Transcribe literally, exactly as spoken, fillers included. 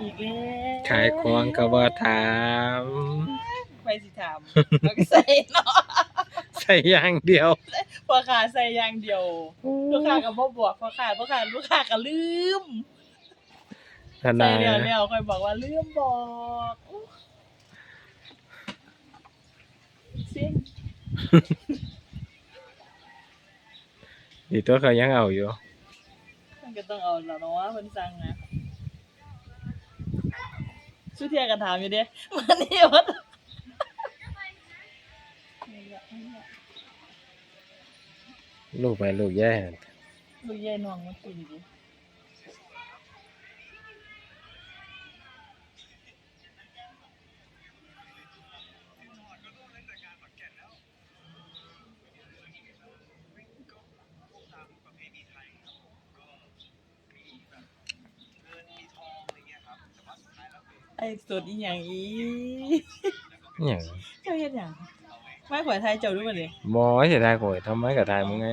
อีกแล้ว ขายของก็บ่ถาม ไปสิถาม แล้วก็ใส่เนาะ ใส่อย่างเดียว พ่อค้าใส่อย่างเดียว ลูกค้าก็บ่บอกพ่อค้า พ่อค้า ลูกค้าก็ลืม ขนา ใส่ ด แล้วแล้วค่อยบอกว่าลืมบอกซิ่ง ดีตัวเขายังเอาอยู่ มันก็ต้องเอาแล้วเนาะเพิ่นสั่งนะสุเทียก็ถามอยู่เด้ มันนี่ว่า ลูกไปลูกแย่หั่น ลูกใหญ่น้องมากินดิ ไอ้สดอีหยังอี อหย่าง เจ้าเฮ็ดหยังไม่ข่อยทายเจ้าด้วยเลย บ่เสียดายโอยทำไมกับทายมึงไง